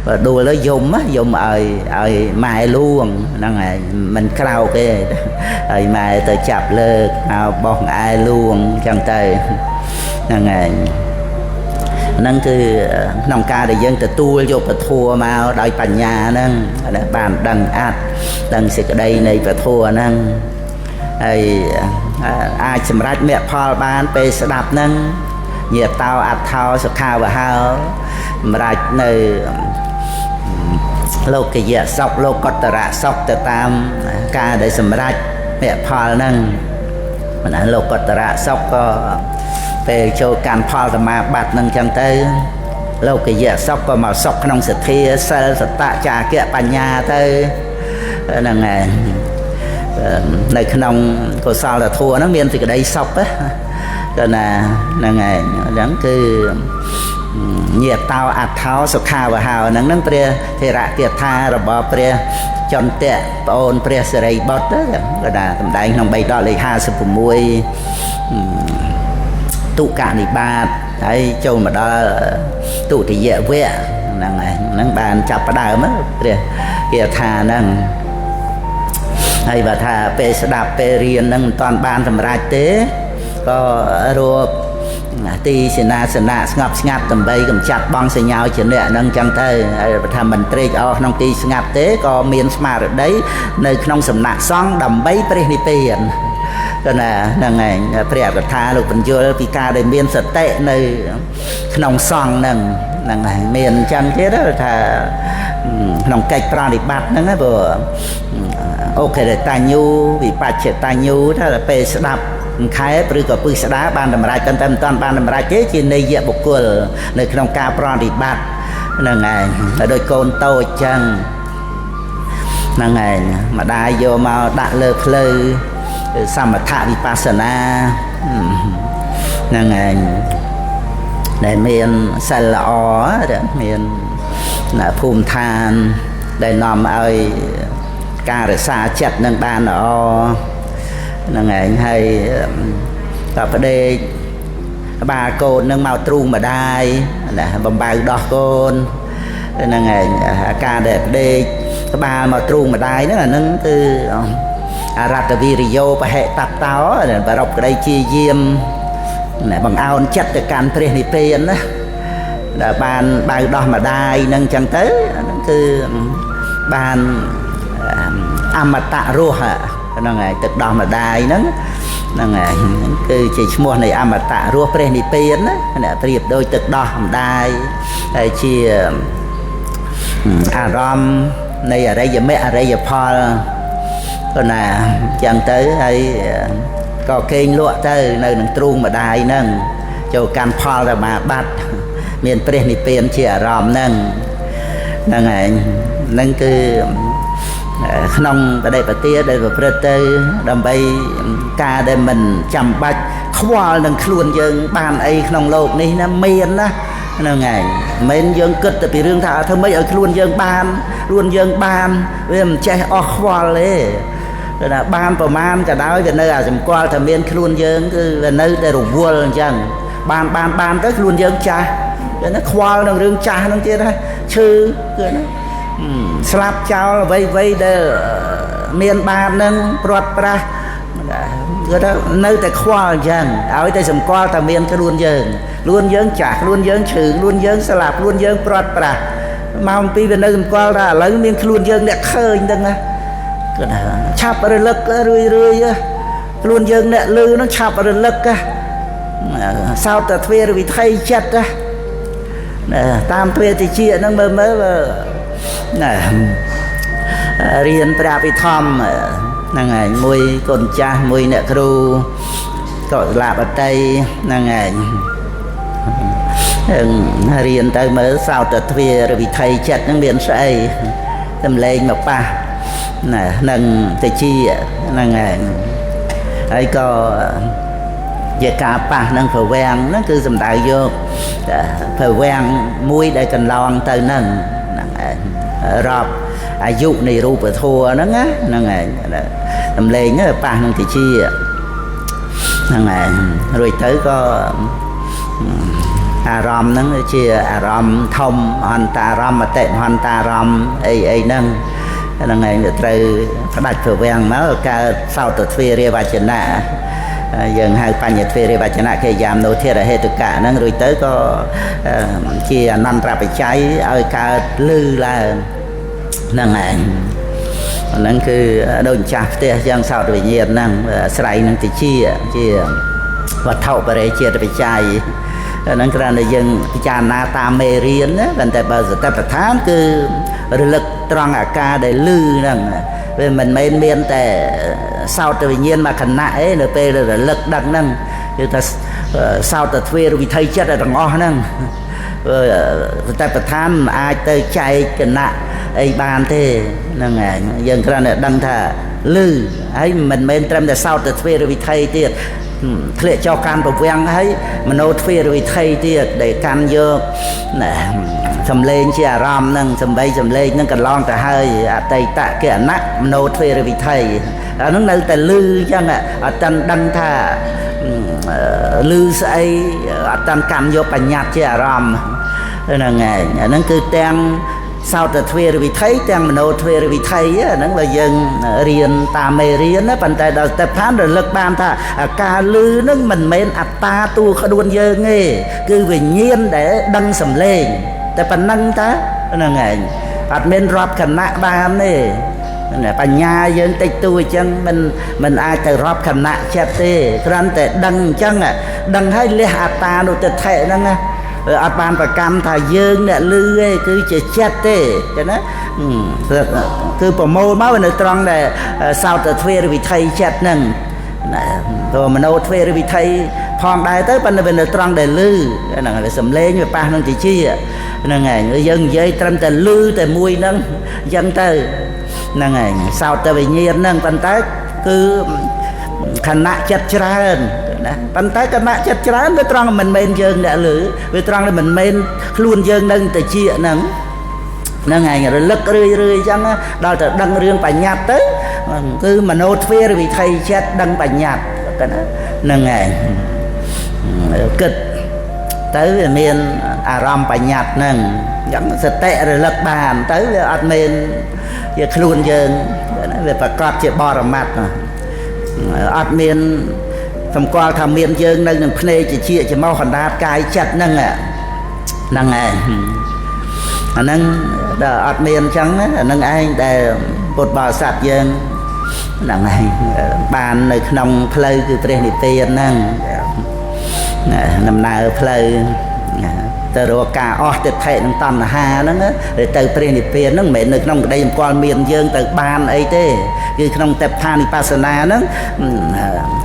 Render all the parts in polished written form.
បើដួលទៅយំយំឲ្យឲ្យម៉ែលួងហ្នឹងហើយមិនក្រោកទេហើយម៉ែទៅចាប់លើកមកបោះអែលួងអញ្ចឹងទៅហ្នឹងហើយហ្នឹងគឺក្នុងការដែលយើងទទួលយកពធមកដោយបញ្ញាហ្នឹងបានដឹងអត្តដឹងសេចក្តីនៃពធហ្នឹងហើយអាចសម្រេចមគ្គផលបានពេលស្ដាប់ហ្នឹងញាតោអត្ថោសុខាវហោសម្រេចនៅលោកយៈសុខលោកតរៈសុខទៅតាមការដែលសម្រេចមគ្គផលហ្នឹងណាលោកតរៈសុខក៏ពេលចូលកាន់ផលសមាបត្តិហ្នឹងចឹងទៅលោកយៈសុខក៏មកសុខក្នុងសទ្ធាសិលសតៈចាគៈបញ្ញាទៅហ្នឹងហើយនៅក្នុងកុសលធម៌ហ្នឹងមានសេចក្តីសុខក៏ណាហ្នឹងហើយអញ្ចឹងគឺញាតោអត្ថោសុខាវហោហ្នឹងហ្នឹងព្រះថេរគាថារបស់ព្រះចន្ទៈប្អូនព្រះសិរីបុត្រក៏ណាសម្ដែងក្នុងបៃដកលេខ56ទុកនិបាតហើយចូលមកដល់ទុតិយវគ្គហ្នឹងហើយហ្នឹងបានចាប់ផ្ដើមព្រះគាថាហ្នឹងហើយបើថាពេលស្ដាប់ពេលរៀនហ្នឹងមិនតាន់បានសម្រេចទេក៏រួបទីសេនាសនៈស្ងប់ស្ងាត់ដើម្បីកម្ចាត់បងសញ្ញាជាអ្នកហ្នឹងចឹងទៅហើយបើថាមិនត្រេកអរក្នុងទីស្ងាត់ទេក៏មានស្មារតីនៅក្នុងសំណាក់សង្ឃដើម្បីព្រះនិព្វានក៏ណាហ្នឹងឯងព្រះកថាលោកបញ្យលពីការដែលមានសតិនៅក្នុងសង្ឃហ្នឹងហ្នឹងហើយមានអញ្ចឹងទៀតថាក្នុងកិច្ចប្រតិបត្តិហ្នឹងព្រោះអូខេតញ្ញូវិបច្ចតញ្ញូថាពេលស្ដាប់ខែឬក៏ពឹស្ដាបានតម្រាច់តែមិនតាន់បានតម្រាច់ទេជានិយបុគ្គលនៅក្នុងការប្រតិបត្តិហ្នឹងឯងដោយកូនតូចចឹងហ្នឹងឯងម្ដាយយកមកដាក់លើផ្លូវសមថវិបស្សនាហ្នឹងឯងដែលមានសិលល្អមានភូមិឋានដែលនាំឲ្យការរក្សាចិត្តនឹងបានល្អហ្នឹងឯងហើយតប្តេកក្បាលកូននឹងមកទ្រូងម្ដាយណាបំបៅដោះកូនហ្នឹងឯងការដែលប្តេកក្បាលមកទ្រូងម្ដាយហ្នឹងអាហ្នឹងគឺអរតវិរិយោបហិតតោបរពក្តីជាយាមណាបង្អោនចិត្តទៅកាន់ព្រះនិព្វានណាដែលបានបៅដោះម្ដាយហ្នឹងចឹងទៅហ្នឹងគឺបានអមតៈរស់ហ្នឹងហើយទឹកដោះម្ដាយហ្នឹងហ្នឹងហើយគឺជាឈ្មោះនៃអមតៈរស់ព្រះនិព្វានណាអ្នកប្រៀបដូចទឹកដោះម្ដាយហើយជាអារម្មណ៍នៃអរិយមគ្គអរិយផលក៏ណាចឹងទៅហើយក៏គេងលក់ទៅនៅនឹងទ្រូងម្ដាយហ្នឹងចូលកាន់ផលសមាបត្តិមានព្រះនិព្វានជាអារម្មណ៍ហ្នឹងហ្នឹងហើយហ្នឹងគឺក្នុងបដិបទាដែលប្រព្រឹត្តទៅដើម្បីការដែលមិនចាំបាច់ខ្វល់នឹងខ្លួនយើងបានអីក្នុងโลกនេះណាមានណាហ្នឹងហើយមិនយើងគិតតែពីរឿងថាធ្វើម៉េចឲ្យខ្លួនយើងបានខ្លួនយើងបានវាមិនចេះអស់ខ្វល់ទេគឺថាបានប្រមាណក៏ដោយវានៅអាសម្គាល់ថាមានខ្លួនយើងគឺវានៅតែរវល់អញ្ចឹងបានបានបានទៅខ្លួនយើងចាស់គឺណាខ្វល់នឹងរឿងចាស់ហ្នឹងទៀតហើយឈឺគឺណាស្លាប់ចោលអ្វីអ្វីដែលមានបាននឹងព្រាត់ប្រាសគឺថានៅតែខ្វល់អញ្ចឹងឲ្យតែសម្គាល់ថាមានខ្លួនយើងខ្លួនយើងចាស់ខ្លួនយើងឈឺខ្លួនយើងស្លាប់ខ្លួនយើងព្រាត់ប្រាសមកអំពីវានៅសម្គាល់ថាឥឡូវមានខ្លួនយើងអ្នកឃើញហ្នឹងណាគឺថាឆាប់រលឹករឿយរឿយខ្លួនយើងអ្នកលឺហ្នឹងឆាប់រលឹកសោតតែទ្វេរវិថីចិត្តណាតាមទ្វេតិចហ្នឹងមើលមើលណារៀនព្រះអភិធម្មហ្នឹងហើយមួយកូនចាស់មួយអ្នកគ្រូកុសលបតីហ្នឹងហើយរៀនទៅមើលសោតទ្វារវិថីចិត្តហ្នឹងមានស្អីសំឡេងមកប៉ះណានឹងតិចហ្នឹងហើយហើយក៏ជាការប៉ះនឹងប្រវាំងហ្នឹងគឺសំដៅយកប្រវាំងមួយដែលកន្លងទៅហ្នឹងហ្នឹងឯងរាប់អាយុនៃរូបធម៌ហ្នឹងណាហ្នឹងឯងសំឡេងប៉ះនឹងតិចហ្នឹងឯងរួចទៅក៏ អារម្មណ៍ហ្នឹងជាអារម្មណ៍ធំមហន្តារម្មណ៍អតិមហន្តារម្មណ៍អីអីហ្នឹងហ្នឹងឯងត្រូវផ្ដាច់ប្រវាំងមកកើតសោតទ្វារាវចនៈយើងហៅបញ្ញទ្វេរិវចនៈកិយាមនោធិរហេតុកៈហ្នឹងរួចទៅក៏ជាអនន្តរបច្ច័យឲ្យកើតលឺឡើងហ្នឹងឯងហ្នឹងគឺដូចម្ចាស់ផ្ទះយ៉ាងសោតវិញ្ញាណហ្នឹងស្រ័យនឹងតិចជាវត្ថុបរិជាតិបច្ច័យហ្នឹងគ្រាន់តែយើងពិចារណាតាមមេរៀនណាប៉ុន្តែបើសតិប្បដ្ឋានគឺរលឹកត្រង់អាការដែលលឺហ្នឹងវាមិនមែនមានតែសោតវិញ្ញាណមួយខណៈឯនៅពេលរលឹកដឹងហ្នឹងគឺថាសោតទ្វេរវិថីចិត្តទាំងអស់ហ្នឹងសតិប្បដ្ឋានមិនអាចទៅចែកគណៈអីបានទេហ្នឹងឯងយើងគ្រាន់តែដឹងថាលឺហើយមិនមែនត្រឹមតែសោតទ្វេរវិថីទៀតធ្លាក់ចុះកាន់ប្រវាំងហើយមโนទ្វេរវិថីទៀតដែលកាន់យកណាសំឡេងជាអារម្មណ៍ហ្នឹងសំបីសំឡេងហ្នឹងកន្លងទៅហើយអតីតគណៈមโนទ្វេរវិថីអាហ្នឹងនៅតែលឺអញ្ចឹងអត់តាន់ដឹងថាលឺស្អីអត់តាន់កាន់យកបញ្ញត្តិជាអារម្មណ៍ហ្នឹងឯងអាហ្នឹងគឺទាំងសោតទ្វេរវិថីទាំងមโนទ្វេរវិថីហ្នឹងបើយើងរៀនតាមមេរៀនណាប៉ុន្តែដល់ស្ទេបឋានរលឹកបានថាការលឺហ្នឹងមិនមែនអត្តាតួខ្លួនយើងទេគឺវិញ្ញាណដែលដឹងសំឡេងតែប៉ុណ្ណឹងតាហ្នឹងឯងអត់មានរាប់គណៈបានទេបញ្ញាយើងតិចតួអញ្ចឹងមិនអាចទៅរាប់គណៈចិត្តទេគ្រាន់តែដឹងអញ្ចឹងដឹងហើយលះអត្តានុទិដ្ឋិហ្នឹងណាអត់បានប្រកម្មថាយើងអ្នកលឺទេគឺជាចិត្តទេចឹងណាគឺប្រមូលមកនៅត្រង់ដែលសោតទ្វេរវិថីចិត្តហ្នឹងណាព្រោះមโนទ្វេរវិថីផងដែរទៅប៉ុន្តែវានៅត្រង់ដែលលឺហ្នឹងហើយសំឡេងវាប៉ះនឹងតិចហ្នឹងឯងយើងនិយាយត្រឹមតែលឺតែមួយហ្នឹងអញ្ចឹងទៅហ្នឹងឯងសោតវិញ្ញាណហ្នឹងប៉ុន្តែគឺខណៈចិត្តច្រើនណាប៉ុន្តែគណៈចិត្តច្រើនវាត្រង់មិនមែនយើងអ្នកលឺវាត្រង់តែមិនមែនខ្លួនយើងនឹងតិចហ្នឹងហ្នឹងឯងរលឹករឿយរឿយអញ្ចឹងដល់តែដឹងរឿងបញ្ញត្តិទៅគឺមโนទ្វេរវិថីចិត្តដឹងបញ្ញត្តិណាហ្នឹងឯងគិតទៅវាមានអារម្មណ៍បញ្ញត្តិហ្នឹងអញ្ចឹងសតិរលឹកបានទៅវាអត់មែនជាខ្លួនយើងវាប្រកបជាបរមត្តអត់មានសម្គាល់ថាមានយើងនៅនឹងភ្នែកជាច្រមុះកណ្ដាលកាយចិត្តហ្នឹងហ្នឹងឯងអាហ្នឹងដល់អត់មានអញ្ចឹងអាហ្នឹងឯងដែលពុទ្ធបរិស័ទយើងហ្នឹងឯងបាននៅក្នុងផ្លូវគឺព្រះនិព្វានហ្នឹងដំណើរផ្លូវទៅរកការអស់ទិដ្ឋិនិងតណ្ហាហ្នឹងទៅព្រះនិព្វានហ្នឹងមិនមែននៅក្នុងក្តីសម្គាល់មានយើងទៅបានអីទេគឺក្នុងទេពឋានិបស្សនាហ្នឹង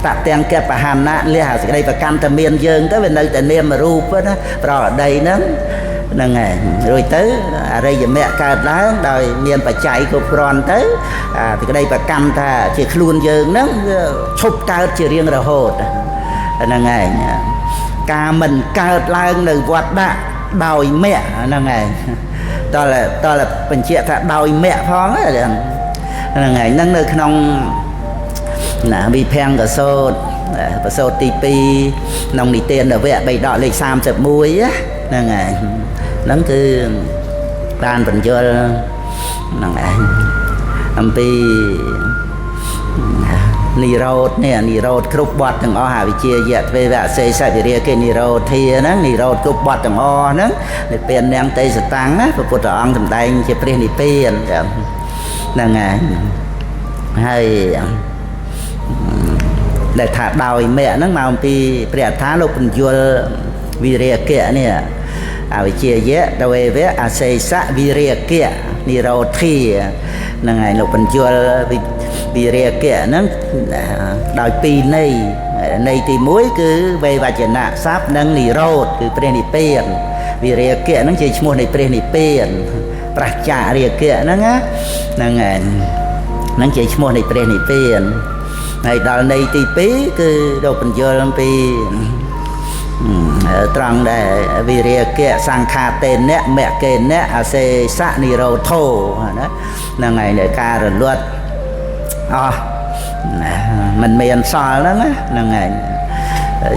តទាំងកបហានៈលះអាសេចក្តីប្រកាន់តែមានយើងទៅវានៅតែនាមរូបណាប្រអដីហ្នឹងហ្នឹងឯងរួចទៅអរិយមគ្គកើតឡើងដោយមានបច្ច័យគ្រប់គ្រាន់ទៅអាសេចក្តីប្រកាន់ថាជាខ្លួនយើងហ្នឹងវាឈប់កើតជារៀងរហូតហ្នឹងឯងការមិនកើតឡើងនៅវត្តដាក់ដោយមគ្គហ្នឹងឯងតើបញ្ជាក់ថាដោយមគ្គផងហ្នឹងឯងហ្នឹងនៅក្នុងណាវិភង្គសោតប្រសូតទី2ក្នុងនិទានវគ្គបៃដកលេខ31ហ្នឹងឯងហ្នឹងគឺបានបញ្យល់ហ្នឹងឯងអំពីនិរោធនេះនិរោធគ្រប់បទទាំងអស់អវិជ្ជាយៈទ្វេវៈសេសវិរិយគេនិរោធាហ្នឹងនិរោធគ្រប់បទទាំងអស់ហ្នឹងនិព្វាននាងតេសតាំងណាព្រះពុទ្ធអង្គសម្ដែងជាព្រះនិព្វានហ្នឹងហើយហើយដែលថាដោយមគ្គហ្នឹងមកអំពីព្រះអត្ថាលោកបញ្យល់វិរិយគៈនេះអវិជ្ជាយៈទ្វេវៈអសេសវិរិយគៈនិរោធាហ្នឹងហើយលោកបញ្យល់វិរិយគៈហ្នឹងដោយពីរន័យន័យទី1គឺវេវចនៈស័ព្ទនិងនិរោធគឺព្រះនិព្វានវិរិយគៈហ្នឹងជាឈ្មោះនៃព្រះនិព្វានប្រច្ចារិយគៈហ្នឹងណាហ្នឹងហើយហ្នឹងជាឈ្មោះនៃព្រះនិព្វានហើយដល់ន័យទី2គឺលោកបញ្យល់អំពីត្រង់ដែលវិរិយគៈសង្ខាតេនៈមគ្គេនៈអសេសនិរោធោណាហ្នឹងហើយនៃការរលត់អស់មិនមានសល់ហ្នឹងហ្នឹងឯង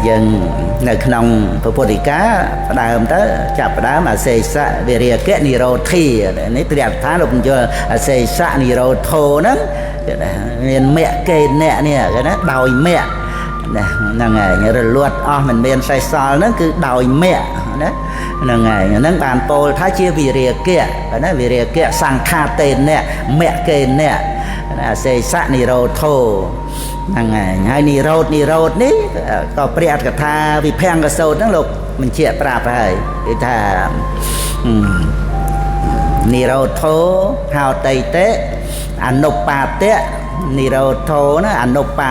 យើងនៅក្នុងពុទ្ធិកាផ្ដើមទៅចាប់ផ្ដើមអសេសៈវិរាគៈនិរោធិនេះព្រះអដ្ឋាលោកបញ្យល់អសេសៈនិរោធោហ្នឹងមានមគ្គេអ្នកនេះគេណាដោយមគ្គណាហ្នឹងហើយរលត់អស់មិនមានសេះសល់ហ្នឹងគឺដោយមគ្គណាហ្នឹងហើយហ្នឹងបានពោលថាជាវិរាគៈណាវិរាគៈសង្ខាតេនៈមគ្គេនៈអសេសៈនិរោធោហ្នឹងហើយហើយនិរោធនិរោធនេះក៏ព្រះអត្ថកថាវិភង្គសោតហ្នឹងលោកបញ្ជាក់ប្រាប់ហើយគឺថានិរោធោហោតីតិអនុបាទៈនិរោធោណាអនុបា